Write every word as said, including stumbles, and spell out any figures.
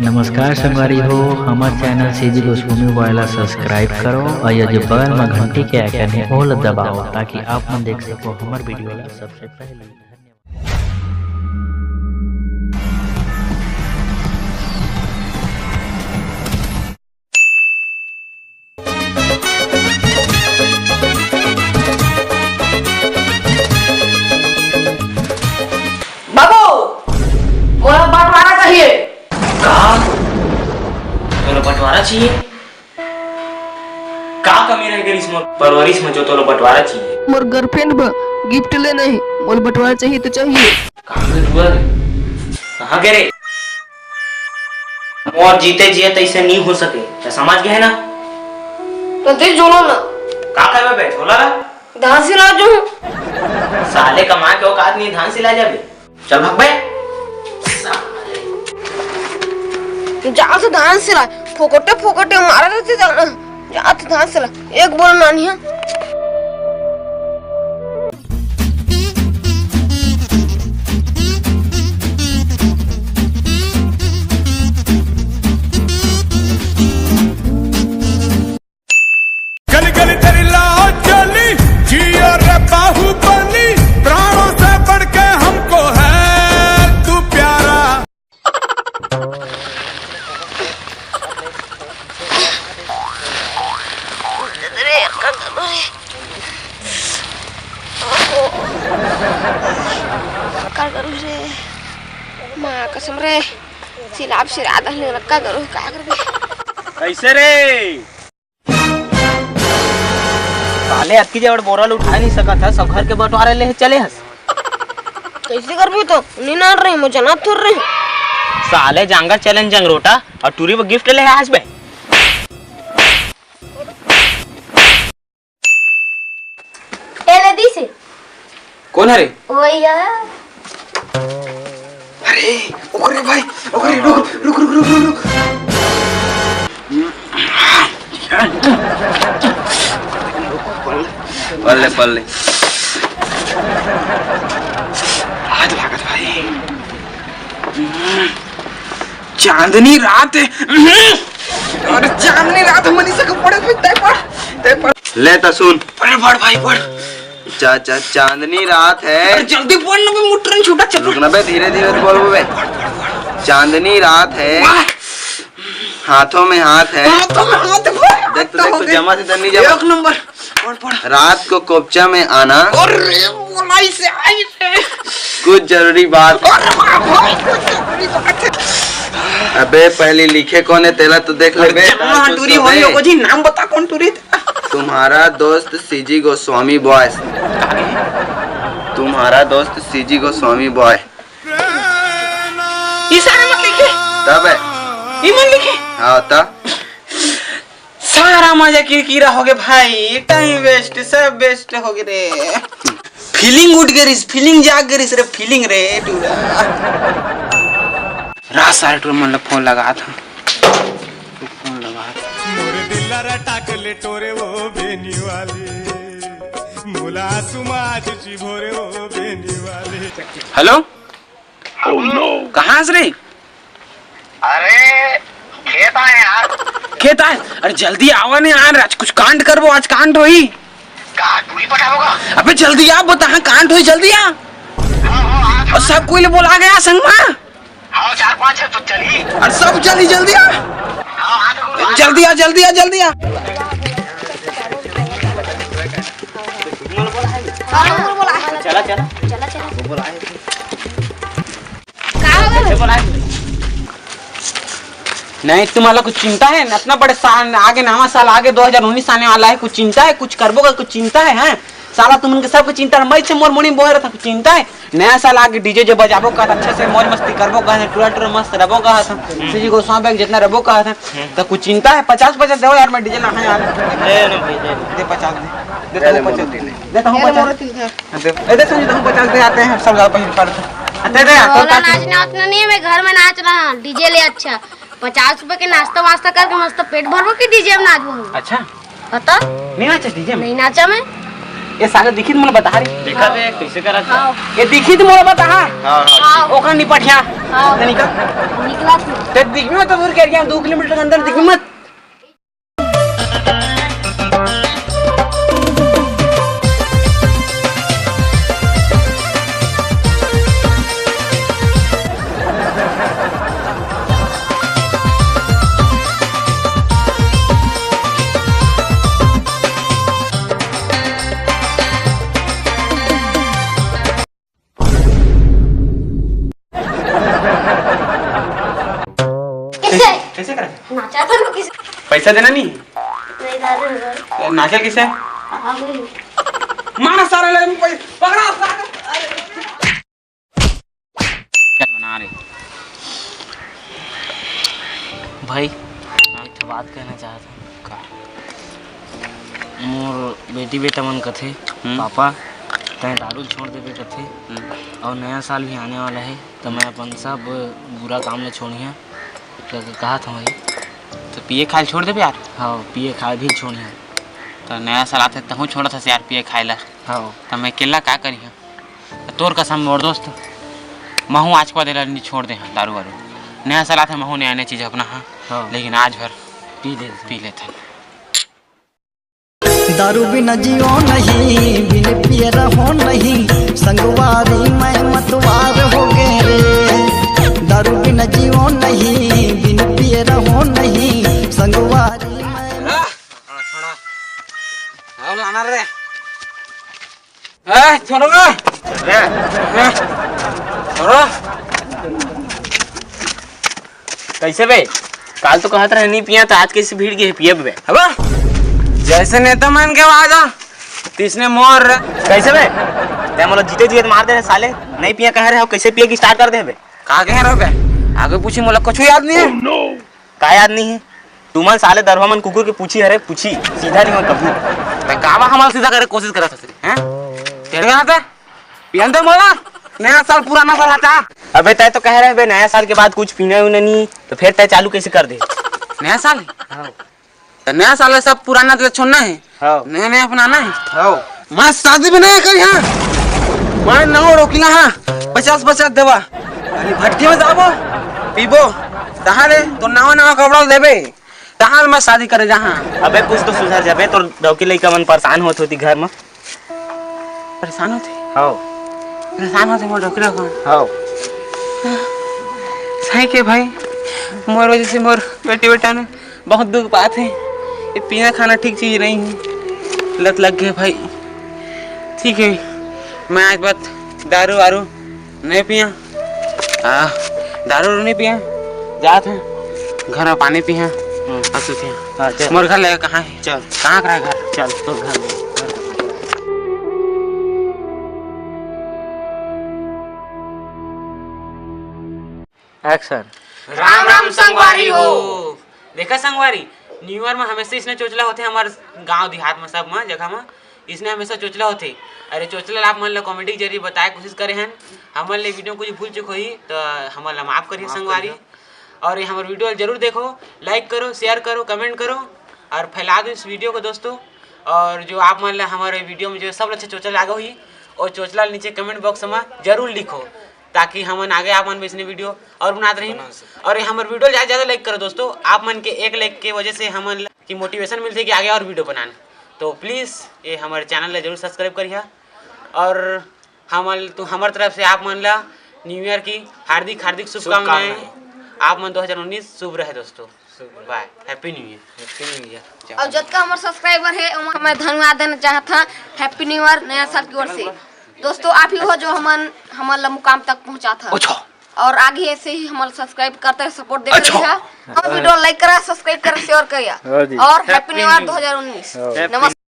नमस्कार संगवारी हो, हमर चैनल सीजी गोस्वामी बॉय ला सब्सक्राइब करो और ये जो बगल में घंटी के आइकन है, ओला दबाओ, ताकि आप मन देख सको हमर वीडियो ला सबसे पहले। धन्यवाद। बाबू, मोला बंटवारा चाहिए। का? तोला बंटवारा चाहिए? का कमी रह गइस मोर परवरिश में जो तोला बंटवारा चाहिए? मोर गर्लफ्रेंड बर गिफ्ट लेना हे, मोला बंटवारा चाहिए तो चाहिए। कहाँ गे तू रे? कहाँ गे रे? मोर जीते जियत अइसे नी हो सके, त समझ गे ना? तो दे झोला ना। का करबे बे झोला ला? धान सिला जो। साले कमा के औकात नहीं धान सिला जाबे। चल भाग बे। जा तो धान सिला, फोकटे फोकटे मारा रहते जाना। जा तो धान सिला, एक बोल नानी है। गली गली तेरी लाल चली, जियो रे बाहुबली, प्राणों से बढ़ के हमको है तू प्यारा। अरे, का करूँ रे? का करूँ रे? माँ कसम रे, सिलाब सिरा दहले, का करूँ, का करबे? कैसे रे? साले अतकी जड़ बोरा ल उठाए नहीं सकत हस, सब घर के बंटवारे ले चले हस। कैसे करबो तो? नहीं नान रही, मुझे ना थोड़ रही। साले जांगर चैलेंज जंगरोटा और टूरी वो गिफ्ट ले आज बे। ए ले दी से। कौन हरे? वही है। अरे, ओकरे भाई, ओकरे, रुक, रुक, रुक, रुक, रुक, रुक। पल्ले, पल्ले। हाथ लागत भाई। चांदनी रात है। अरे चांदनी रात है, मनीषा को पढ़े भाई, तय पढ़, तय पढ़। ले त सुन। अरे पढ़ भाई, पढ़। चा-, चा-, चांदनी रात है। अरे जल्दी पढ़ ना बे, मुट्ठन छूटा चल। रुक ना बे, धीरे धीरे तो बोल बे। चांदनी रात है। वाह। हाथों में हाथ है। हाथों में हाथ है। देख तो, देख तो, जमा से जमा। एक नंबर। पढ़, पढ़। रात को कोपचा में आना। अरे, बोलाई से आई रे। कुछ जरूरी बात है। अरे बाप रे, कुछ जरूरी बात है। अबे, पहली लिखे कौन है, तेला तो देख ले बे। जमा टूरी होई, ओको जी नाम बता, कौन टूरी? तुम्हारा दोस्त सीजी गोस्वामी बॉय। तुम्हारा दोस्त सीजी गोस्वामी बॉय। ई सारा मत लिखे। तब है। ई मत लिखे। हाँ, तब। सारा मजा किरकिरा हो गए भाई, टाइम वेस्ट, सब वेस्ट हो गए रे। फीलिंग उठ गए रिस, फीलिंग जाग गए रिस रे, फीलिंग रे टूरा। रात सारे टूरा मन ला फोन लगा था, फोन लगा था। मोरे दिल ला रटा के ले टोरे वो बेनी वाली, मोला सुमाज चिभोरे वो बेनी वाली। हेलो। कहाँ हस रे? अरे, खेत आए यार। खेत आए? अरे जल्दी आवा ने यार, आज कुछ कांड करबो, आज कांड होई। का टूरी पटाबो का? अबे जल्दी आ, बता, हाँ, कांड होई, जल्दी आ। हाँ, हाँ, हाँ, और सब कोई ले बोला गया संग में। हाँ, चार पांच है तो चल ही। अरे सब चल ही, जल्दी आ। हाँ, हाँ, तो बोलो। जल्दी आ, जल्दी आ, जल्दी आ। हाँ, बोला है। चला, चला। चला, चला। बोला है। का हो गया? नहीं, तुम्हारा कुछ चिंता है? इतना बड़े साल आगे, नवा साल आगे, दो हज़ार उन्नीस आने वाला है, कुछ चिंता है? कुछ करबो का कुछ चिंता है, हैं? साला तुमन के सबके चिंता है, मैं से मोर मुड़ी बोहे रहता, कुछ चिंता है? नया साल आगे डीजे जे बजाबो का, अच्छा से मौज मस्ती करबो का, टूरा टूरा मस्त रहबो का, सीजी गोस्वामी बैग जितना रहबो का, तो कुछ चिंता है? पचास पचास दे यार, मैं डीजे ना है यार। दे ना भाई, दे। दे पचास दे। दे तो पचास दे। दे तो पचास। हाँ, दे, ए, दे संजू, तुम पचास दे आते हैं, सब ज्यादा पैसे खर्च। हाँ, दे, दे यार, तो टोला नाचने वाचने नहीं है, मैं घर में नाच रहा हूँ, डीजे ले। अच्छा, पचास रुपए के नाश्ता वास्ता करके मस्त पेट भरबो कि डीजे में नाचबो हम? अच्छा। बता। नहीं नाचा डीजे में? नहीं नाचा मैं। ये साले दिखित मोला बता रे। देखा बे, कइसे करत हे? ये दिखित मोला बता। हाँ, हाँ। ओकर निपटिया। हाँ। ते निकल। निकला तू। ते दिख मत, तो दूर कर गया, दो किलोमीटर के अंदर दिख मत। कैसे? कैसे करे? नाचा था ना किसी। पैसा देना नहीं? नहीं दादा, नहीं। नाचा कैसे? आ गई। मारा सारा ले, पकड़ा सारा। चल बना रे। भाई, एक ठो बात कहना चाहत हूँ। का? मोर बेटी बेटा मन कथे, हम्म। "पापा, तैं दारू छोड़ देबे," कथे, हम्म। "और नया साल भी आने वाला है, तो मैं अपन सब बुरा काम ले छोड़िया," तो कहत हूँ भाई। तो पिए खाए छोड़ देबे यार? हाँ, पिए खाए भी छोड़िया। तो नया साल आथे, तहूँ छोड़त हस यार पिए खाए ला? हाँ। तो मैं अकेला का करिया? तोर कसम मोर दोस्त, महू आज के बाद एला नी छोड़ दे हन दारू वारू। नया साल आथे महू नया नया चीज अपना हाँ, हाँ। लेकिन आज भर पी ले। पी लेथन। दारू बिना जियो नहीं, बिन पिए रहो नहीं, संगवारी मैं मतवार हो गए रे। दारू बिना जियो नहीं, बिन पिए रहो नहीं, संगवारी मैं। छोड़ा, छोड़ा। अब लाना रे। ए, छोड़ो ना। ए। ए, छोड़ो। कैसे बे? काल तो कहत रहे नहीं पिया, तो आज कैसे भीड़ गए पिए बे? हबा? जैसे नेता मन के वादा, तिसने मोर। कैसे बे? तै मोला जीते जीते मार दे रहे साले। नहीं पिया कह रहे हो, कैसे पिए की स्टार्ट कर दे बे? का कह रहे हो बे? आगे पूछी मोला कुछ याद नहीं है। का याद नहीं है? तुमन साले दरुहा मन कुकुर के पूछी हरे, पूछी सीधा नहीं होय कभू। त कावा हमन सीधा करे कोशिश करत हस रे, हैं? तेरे हाथ है? पियन दे मोला, नया साल पुराना साल हटा। अबे तय तो कह रहे बे नया साल के बाद कुछ पीना वीना नहीं, तो फिर तय चालू कैसे कर दे? नया साल? हाँ। तो नया साल में सब पुराना तो छोड़ना है। हाँ। नया नया अपनाना है। हाँ। मैं शादी भी नहीं करी हाँ। मैं नाव रोकिला हाँ। पचास पचास देवा। अरे भट्टी में जाबो, पीबो। तहां ले तो नवा नवा कपड़ा देबे। तहां ले मैं शादी करे जहां। अबे कुछ तो सुधर जाबे, तोर डौकी लइका मन परेशान होत होती घर में। परेशान होते? हाँ। परेशान होते मोर डौकी लइका। हाँ। सही के भाई, मोर वजह से मोर बेटी बेटा ने बहुत दुख पात हे। ये पीना खाना ठीक चीज नहीं है, लत लग गए भाई। ठीक है, मैं आज बात दारू वारू नहीं पिया, आ, दारू वारू नहीं पिया, जात है घर में पानी पिया। हम्म। और सुतिया। हाँ, चल। मोर घर लगा कहाँ है? चल। कहाँ का है घर? चल, तो घर ले। एक्शन। राम राम संगवारी हो। देखा संगवारी, न्यू ईयर में हमेशा इसने चोचला होते हमारे गांव देहात में, सब में, जगह में इसने हमेशा चोचला होते। अरे चोचला ला आप मन ला कॉमेडी के जरिए बताए कोशिश करे हन। हमन ले वीडियो कुछ भूल चुक होही तो हमन ला माफ करिए माफ संगवारी। करिए। और ये हमर वीडियो ला जरूर देखो, लाइक करो, शेयर करो, कमेंट करो और फैला दो इस वीडियो को दोस्तों। और जो आप मन ला हमारे वीडियो में जो सब ले अच्छा चोचला लागे होही, और चोचला नीचे कमेंट बॉक्स में जरूर लिखो। ताकि हमन आगे आप मन वैसने वीडियो और बनात रही। बना सकते। और ये हमर वीडियो ला ज्यादा से ज्यादा लाइक करो दोस्तों, आप मन के एक लाइक के वजह से हमन ला की मोटिवेशन मिलथे कि आगे और वीडियो बनान। तो प्लीज ये हमर चैनल ला जरूर सब्सक्राइब करिहा। और हमन तो हमर तरफ से आप मन ला न्यू ईयर की हार्दिक हार्दिक शुभकामनाएं। शुभकामनाएं। आप मन दो हज़ार उन्नीस शुभ रहे दोस्तों। Bye, happy new year. Happy new year. और जतका हमर सब्सक्राइबर है, ओमा मैं धन्यवाद देना चाहत हां, हैप्पी न्यू ईयर, नया साल की ओर से। दोस्तों, आप ही हो जो हमन, हमन ला मुकाम तक पहुंचात हा। अच्छा। और आगे ऐसे ही हमन सब्सक्राइब करते रहे, सपोर्ट देते अच्छा। रहिहा। हम वीडियो लाइक करा, सब्सक्राइब करा, शेयर करिया। हाँ जी। और हैप्पी न्यू ईयर दो हज़ार उन्नीस। हाँ। नमस्कार।